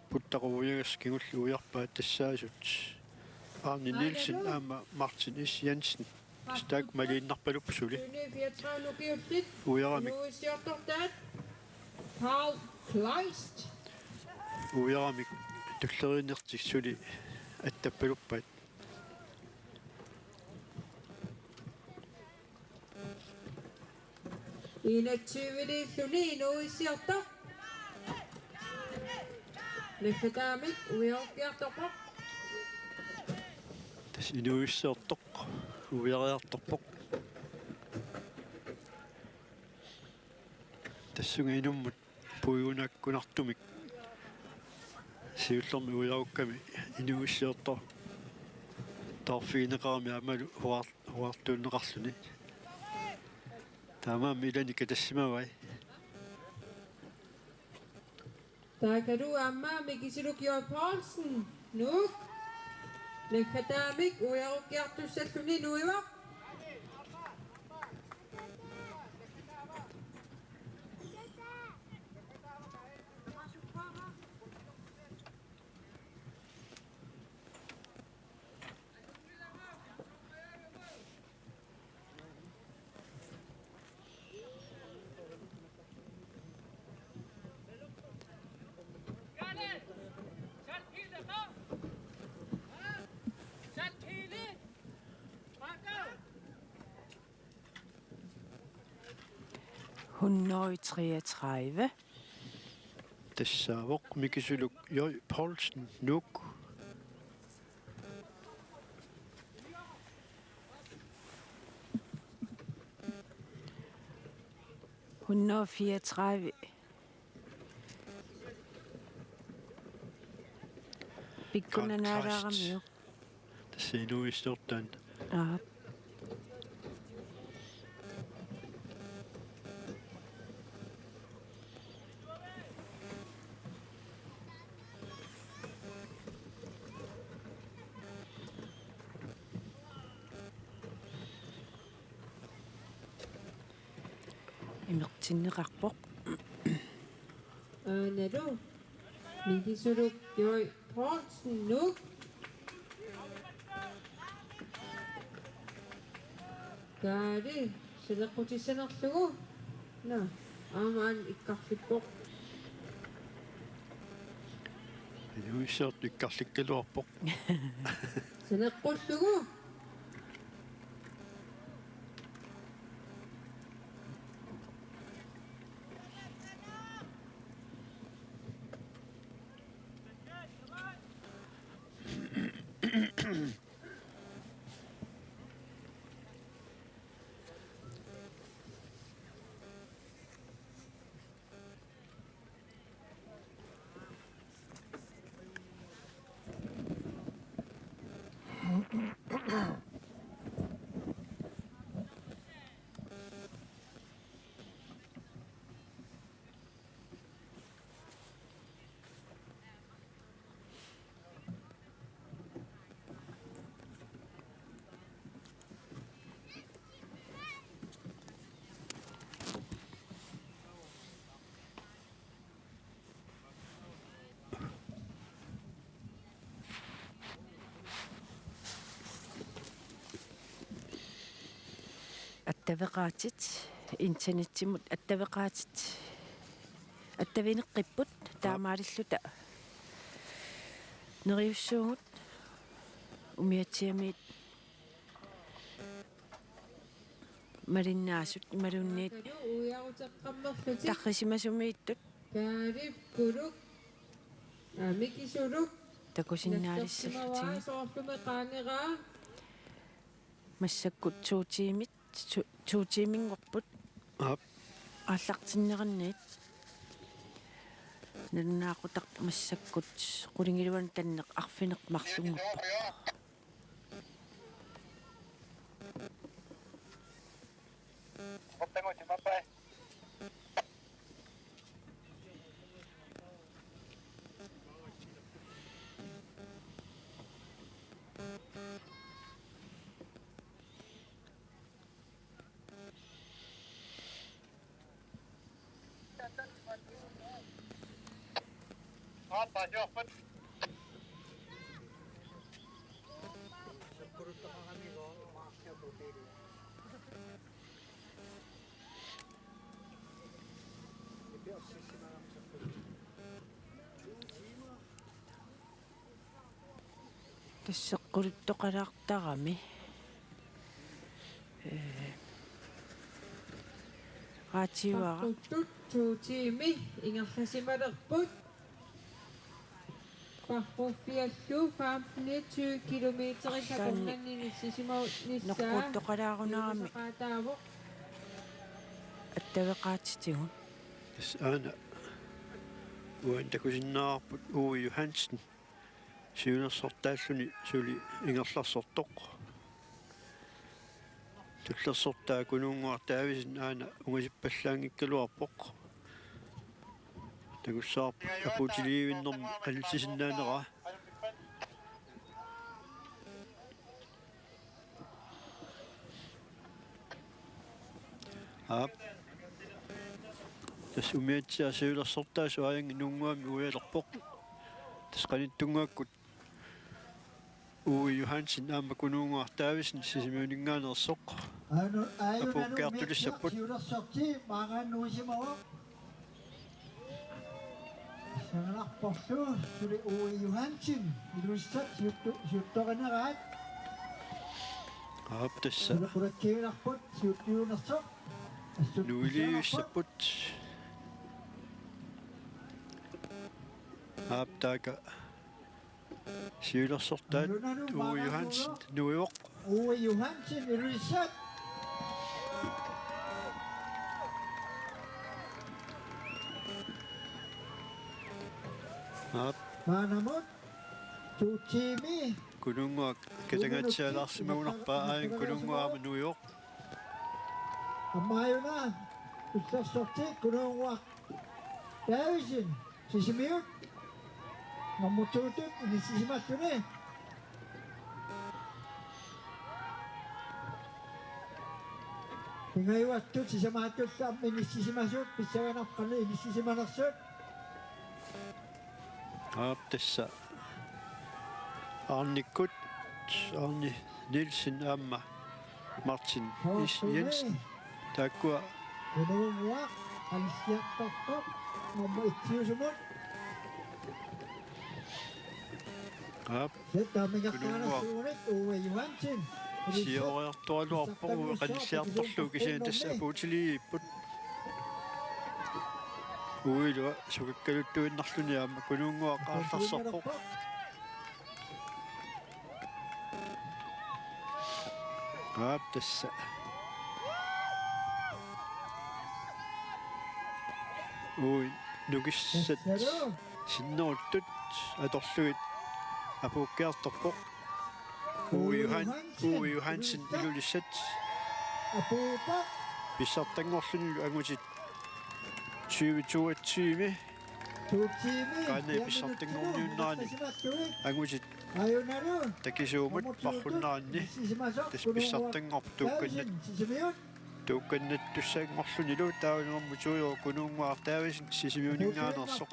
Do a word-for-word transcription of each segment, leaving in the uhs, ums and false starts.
Puttaqarujagas kingulli ujarpaat tassaasut Arne Nielsen aamma Martin S. Jensen. Stak maliinnarpaluppoq suli. Ujaramik. Paul Kleist. Ujaramik tulleriinnertik suli attappaluppaat. Enogtyveliilluni inuuissiortoq. Naggataamik ujarukkiartorpoq. Tassa inuuissiortoq ujarukkiartorpoq. Tassunga inummut puigunaakkunartumik siullermik ujarukkami inuuissiortoq taarfigineqarami aammalu huar-, huartuunneqarluni. Taamaammat ilani katassimavai. Taakalu aamma Mikisuluk Joy Poulsen, Nuuk. Naggataamik ujarukkiartussalluni nuivaq. Hundrede treogtredive. Tassaavoq Mikisuluk Joy Poulsen, Nuuk. Hundrede fireogtredive. Pikkunanaalaaramiuk. Tassa inuuissiortoq. Aap. Imertinneqarpoq. Aanalu Mikisuluk Joy Poulsen, Nuuk. Kaali saneqqutissanerlugu. Naa, aamma aana ikkarlippoq. Inuuissiortoq ikkarlikkaluarpoq. Saneqqullugu. Attaveqaatit, internettimut attaveqaatit, attavineqqipput taamaalilluta neriussuugut umiatsiamiit malinnaasut imaluunniit tarrisimasumik ittut Kaalip Kuluk, aa, Mikisuluk, takusinnaalissallutigit. Soorlumi qaangeraa. Massakkut to tiimit, to, to tiiminngorput. Aap. Aallartinneranniit. Nalunaaqutaq massakkut qulingiluanik tanneq arfineq-marlunnguuvoq. Tassa eqquluttoqalaartarami. Ee, radiovara. Saqquttut to tiimi ingerlasimalerput. Parruffiallu femten tyve kilometer. Taanna akornanni inissisimagunarnissaa noqquuttoqalaarunarami. Iusaqaataavoq. Attaveqaatitigut. Tassa aana uani takusinnaavarput Uwe Johansen siulersortaalluni suli ingerlasortoq. Tullersortaa Kunuunnguaq Davidsen aana ungasippallaanngikkaluarpoq. Takussavarput apuutiliivinnermi qanitsisinnaanera. Aap. Tassa umiatsiaq siulersortaa Suajangi Nuunnguami uialerpoq. Tassa qanittunnguakkut Uwe Johansen aamma Kunuunnguaq Davidsen Sisimiuninngaanneersoq. Apuukkiartulissapput. Siulersorti maangaannuisimavoq. Sanganarporlu suli Uwe Johansen Ilulissat siuttu-, siuttoqaneraat. Aap, tassa. Suli qulakkiivilerput siuttuunersoq. Assut nuiliivissapput. Aap, taaka. Siulersortaat Uwe Johansen nuivoq. Uwe Johansen Ilulissat. Aap. Maannamut to tiimi. Kunuunnguaq katangaatsialaarsimagunarpaa aajuna Kunuunnguaq aamma nuivoq. Aamma aajuna tullersorti Kunuunnguaq Davidsen Sisimiut. Nummer to-tut inissisimalluni. Pingajuattut sisamaatullu aamma inissisimasut pissanganarpoq qanoq inissisimanersut. Aap, tassa. Arnikkut, Arne Nielsen aamma Martin Is Jensen. Taakkua. Kunuunnguaq, qanitsiartortoq, nummer et-iusumut. Aap. Kunuunnguaq. Uwe Johansen. Sioriartoraluarpoq Uwe qanitsiartorlugu kisianni tassa apuutiliivipput. Uwe ilua sukakkaluttuinnarluni aamma Kunuunnguaq aallarserpoq. Aap tassa. Uwe nukissat sinneruttut atorlugit apuukkiartorpoq. Uwe Johan-, Uwe Johansen Ilulissat. Pissartanngorlunilu angutit tyve toogtyve. Qaanani pissartanngorniunnerani angutit takisuumut marrunneranni tassa pissartanngorpoq tuukkannat-, tuukkannattussanngorlunilu taava nummer to-uvoq Kunuunnguaq Davidsen Sisimiuninngaanneersoq.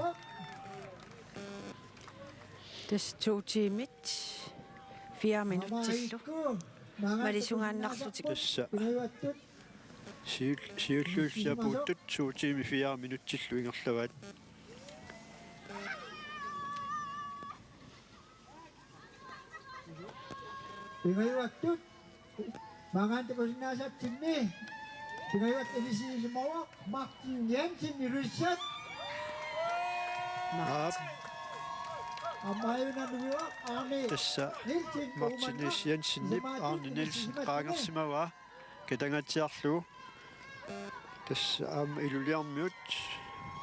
Tassa to tiimit fire minutsillu malisungaannarlutik. Tassa. Siul-, siulliullutik apuuttut to tiimit fire minutsillu ingerlavaat. Pingajuattut. Maangaanniit takusinnaasatsinni. Pingajuattut inissisimavoq Martin Jensen Ilulissat. Aap. Aamma aajuna nuivoq Arne Nielsen. Tassa Martin S. Jensenip Arne Nielsen qaangersimavaa katangaatsiarlugu. Tassa aamma Ilulissarmiut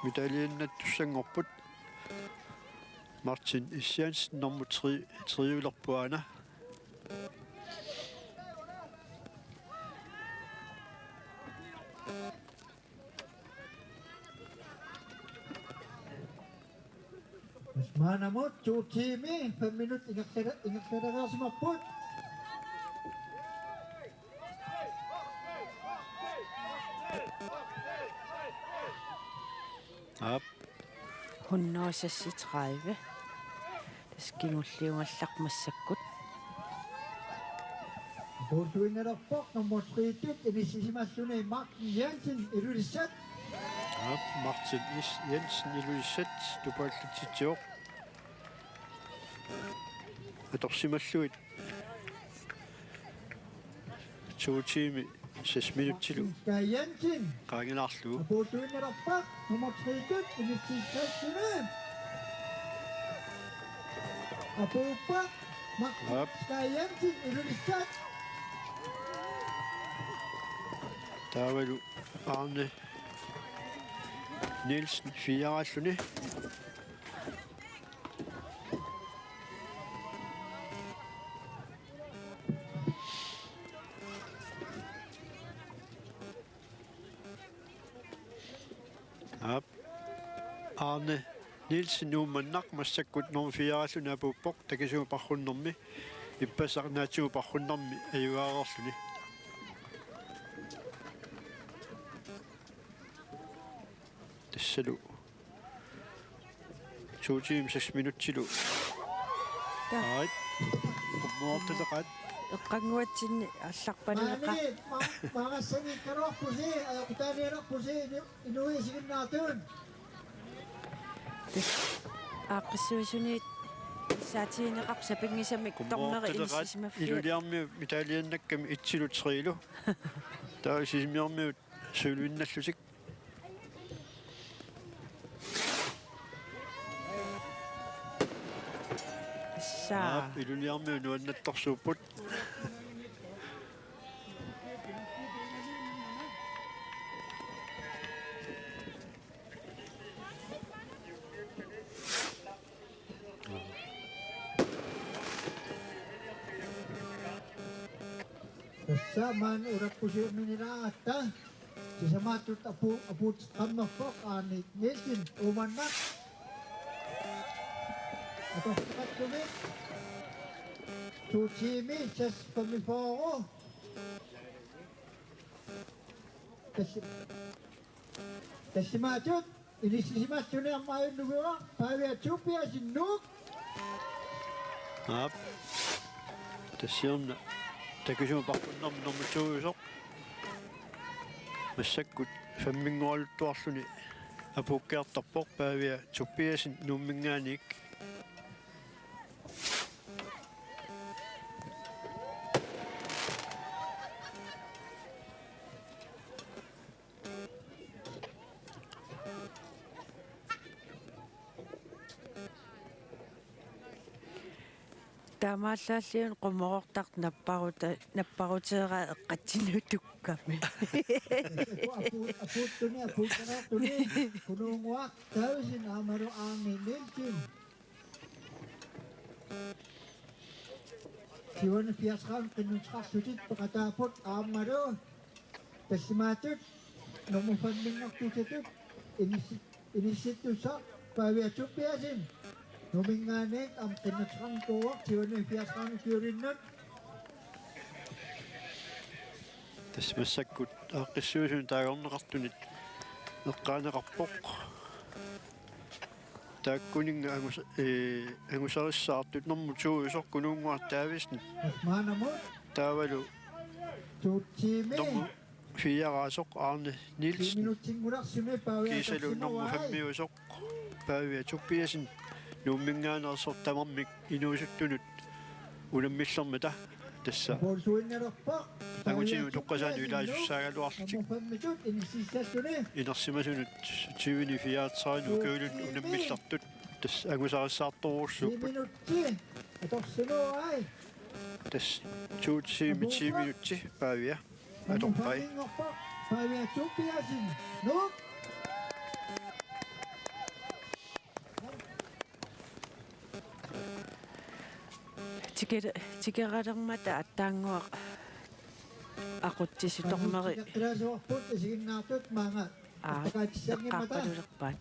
medaljinnattussanngorput. Martin S. Jensen nummer tre, tre-ulerpoq aana. Maannamut to tiimit fem minutsit ingerlale-, ingerlalereersimapput. Aap. hundrede seksogtredive. Tassa kingulliugallarpoq massakkut. Apuulluinnalerpoq nummer tre-tut inissisimalluni Martin Jensen, Ilulissat. Aap, Martin Is-, Jensen, Ilulissat, tupaallatsitsivoq. Atorsimallugit. To timer, seks minuttilu. Martin Jensen. Qaangilaarlugu. Apuulluinnalerpoq nummer tre-tut inissisimalluni. Apuuppoq Martin Jensen, Ilulissat. Taavalu Arne Nielsen, fire-raalluni. Aap. Arne Nielsen Uummannaq massakkut nummer fire-raalluni apuuppoq, takisuumik parrunnermi. Ippassaq naatsumik parrunnermi ajugaareerluni. Tassalu. To timer, seks minuttilu. Taa. Aap. Qummuartaqaat. Eqqannguatsinni allarpaneqaaq. Maani, ma-, maangassanngikkaluarpusi, ajoqutaanialerpusi, inu-, inuit isiginnaartut. Aaqqissuisuniit saatigineqarpoq sapinngisamik dommeri inissisimaffiat. Iluliarmiut mitaliannakkami etsilu triilu. Taava Sisimiormiut sølvinnallutik. Tassa. Aap, Iluliarmiut nuannertorsuupput. Tassa maani ulappusiuminilaatta. Sisamaattut apu-, apuuteqqammerpoq Arne Nielsen Uummannaq. Atortaqattumi. To timer, seks femogfyrre. Tassa-, tassimaattut inissisimalluni aamma ajunngilaq Pavia Tobiassen, Nuuk. Aap. Tassiorna takisuumik parrunnermi nummer to-usoq. Massakkut femminngualuttuarluni apuukkiartorpoq Pavia Tobiassen Nuumminngaanniit. Taamaallaalliuna qummoortartut napparuta-, napparuteeraat eqqatsinnutukkami. Apu-, apuuttuni, apuuttaraartuni, Kunuunnguaq Davidsen aammalu Arne Nielsen. Syvoghalvfjerds qinnuteqarlutik peqataapput aammalu tassimaattut nummer femminngortussatut inissi-, inissittussaq Pavia Tobiassen Nuumminngaanniit aamma qinnuteqarnikuuvoq syvoghalvfjerds ukiulinnut. Tassa massakkut aaqqissuisunut taagorneqartunit eqqaaneqarpoq. Taakkuninnga angus-, ee, angusarissaartut nummer to-usoq Kunuunnguaq Davidsen. Maanamut. Taavalu to timer. Nummer fire-raasoq Arne Nielsen. Ti minuttinngulersuni Pavia. Kiisalu nummer femmiusoq Pavia Tobiassen Nuumminngaanneersoq tamarmik inuusuttunut unammillermata tassa. Apuulluinnalerpoq. Angutinu toqqasaanut ilaasussaagaluarlutik. Nummer femmitut inississalluni. Inersimasunut tyveni fireogtredive ukiulinnut unammillertut tassa angusarissaartorujussuupput. Ti minutti. Atorsimavoq. Tassa to timer ti minutsi Pavia. Atorpai. Pavia Tobiassen, Nuuk. Tike-, tikeralermata aatsaannguaq aqutsisutormeri. Tikeralersuarput isiginnaartut maanga. Aa, eqqaatissanngimmat. Eqqaappalulerpaat.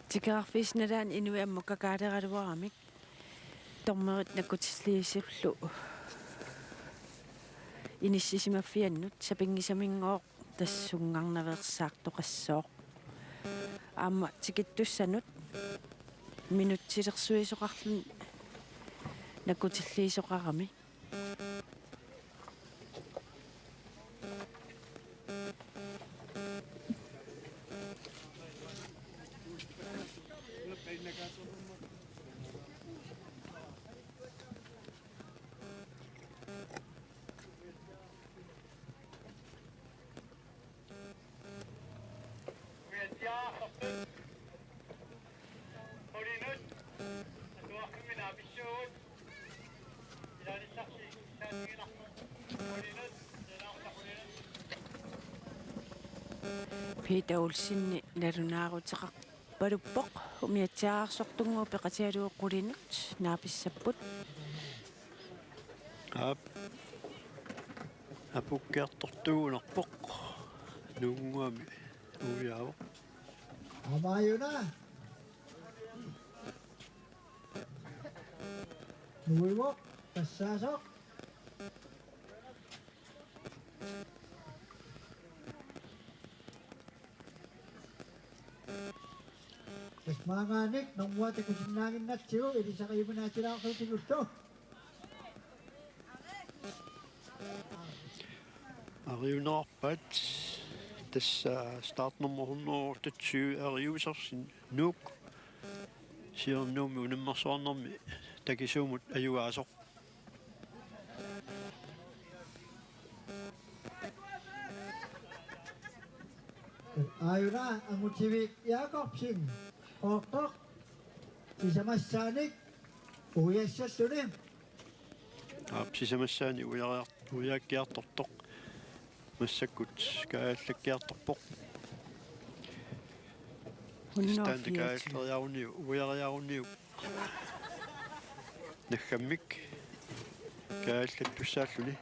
Tikerarfiisa nalaani inuit ammut kakaaleraluaramik. Dommerit nakkutilliisullu inissisimaffiannut sapinngisamigooq tassungarnaveersaartoqassooq. Aamma tikittussanut minutsilersuisoqarluni nakkutilliisoqarami. Peter Olsen nalunaaruteqarpaluppoq, umiatsiaararsortunnguup peqatigalugu qulinut naapissapput. Aap. Apuukkiartortuugunarpoq. Nuunnguami uiaavoq. Aamma Aajuna. Nuuivoq, tassaasoq. Tassa maanngaanniit normuata takusinnaaginnatsigu ilisariuminaatsilaarutigullu. Ariunerarpaat tassa startnummer hundrede otteogtyve Ari Josefsen, Nuuk. Siornami unammersuarnermi takisuumut ajugaasoq. Aajuna Angutivik Jakobsen, Qooqtaq, sisamassaanik uiassalluni. Aap, sisamassaanik uiariar-, uiaakkiartortoq. Massakkut kaajallakkiartorpoq. Hundrede og fireogtyve. Taanna kaajalleriaruniuk, uiariaruniuk. Naggammik kaajallattussaalluni.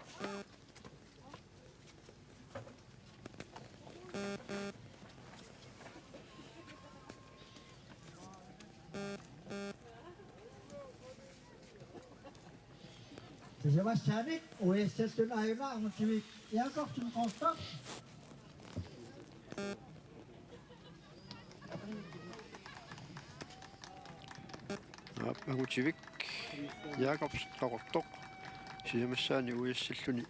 Sisamassaanik uiassalluni Aajuna Angutivik Jakobsen, Qooqtaq. Aap, Angutivik Jakobsen, Qooqtaq, sisamassaanik uiassalluni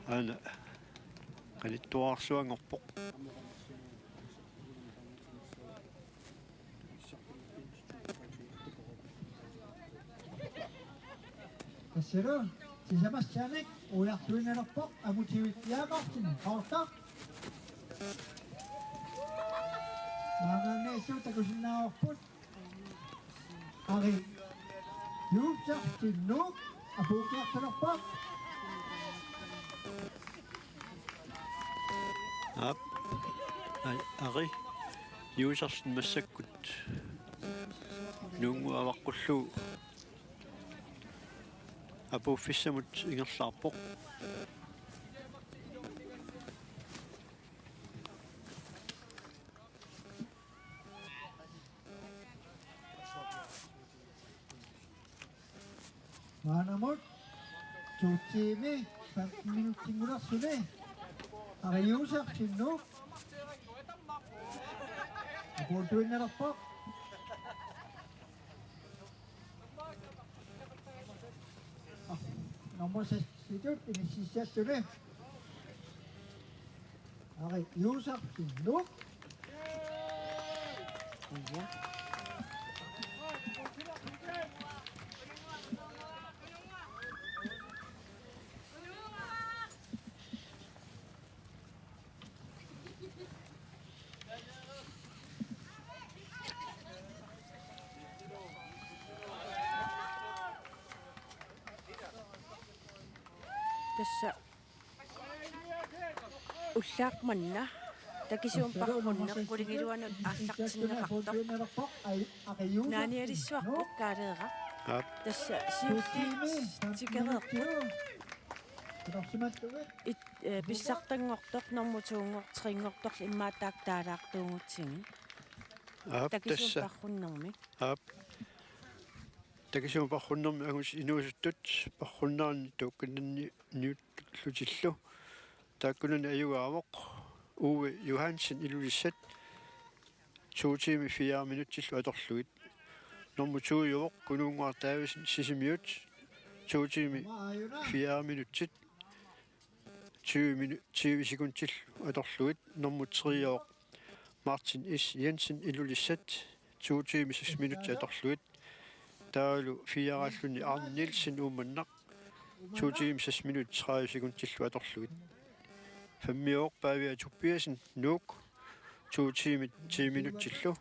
aana qanittuararsuanngorpoq. Tassami sisamassaanik uiartuinnalerpoq Angutivik Jakobsen, Qooqtaq. Maanngaanniit takusinnaavarput. Ari Josefsen, Nuuk, apuukkiartulerpoq. Aap. Ai, Ari Josefsen massakkut nuunnguaq avaqqullugu apuuffissamut ingerlaarpoq. Maannamut to timer femten minutsinngorluni Ari Josefsen, Nuuk, apuuttuinnalerpoq. Nummer seks-itut inississalluni Ari Josefsen, Nuuk. Ja. Tassa ullaaq manna takisuumik parrunneq qulingiluanut aallartinneqartoq. Naanialissuarput Kaaleeraq. Aap. Tassa siulliit tikereerput. It-, eh, pissartanngortoq, normu to-nngor-, tre-nngortoq immaqa taakku taalaartuugutsigit. Aap, takisuumik tassa parrunnermi. Aap. Takisumik parrunnermi angutit inuusuttut parrunnerani tuukkinnanniutlutillu. Taakkunani ajugaavoq Uwe Johansen Ilulissat, to timer fire minutsillu atorlugit. Nummer to-uvoq Kununnguaq Davidsen Sisimiut, to timer fire minutsit tyve minu-, tyve sekundillu atorlugit. Nummer tre-uvoq Martin S. Jensen Ilulissat, to timer seks minutsit atorlugit. Taavalu fire-alluni Arne Nielsen Uummannaq, to timer seks minutsit tredive sekundillu atorlugit. Fem-iuvoq Pavia Tobiassen Nuuk, to timer ti minutsillu.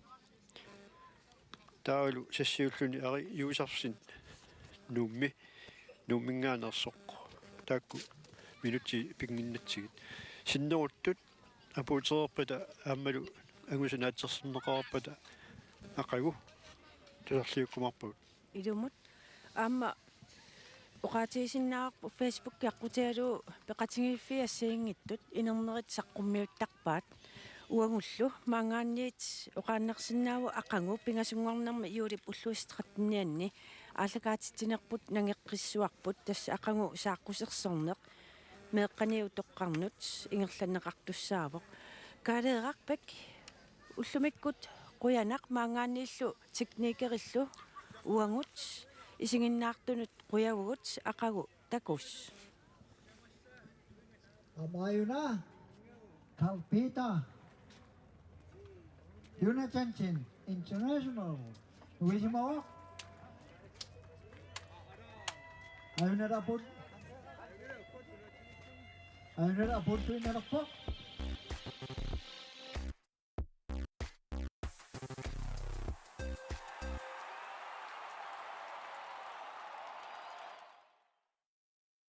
Taavalu seks-iulluni Ari Josefsen Nuummi, Nuumminngaanneersoq. Taakku minutsit pinnginnatsigit. Sinneruttut apuutereerpata aammalu angusanik naatsorsorneqareerpata aqagu tusarliukkumaarpagut. Ilumut aamma oqaatigisinnaavarput Facebooki aqqutigalugu peqatigiiffiit assigiinngitsut inernerit saqqummiuttarpaat. Uagullu maanngaanniit oqaannarsinnaavoq aqagu pingasunngornermi juulip ulluisa trettenianni aallakaatitsinerput nangeqqissuarput, tassa aqagu saaqqusersorneq meeqqaniit utoqqarnut ingerlanneqartussaavoq. Kaaleeraq Bech, ullumikkut qujanaq, maanngaanniillu teknikerillu uagut isiginnaartunut qujavugut, aqagu takuss. Aamma aajuna Carl Peter Jonathansen International. Nuisimavoq. Aajuna aput. Aajuna aput tuinarpoq.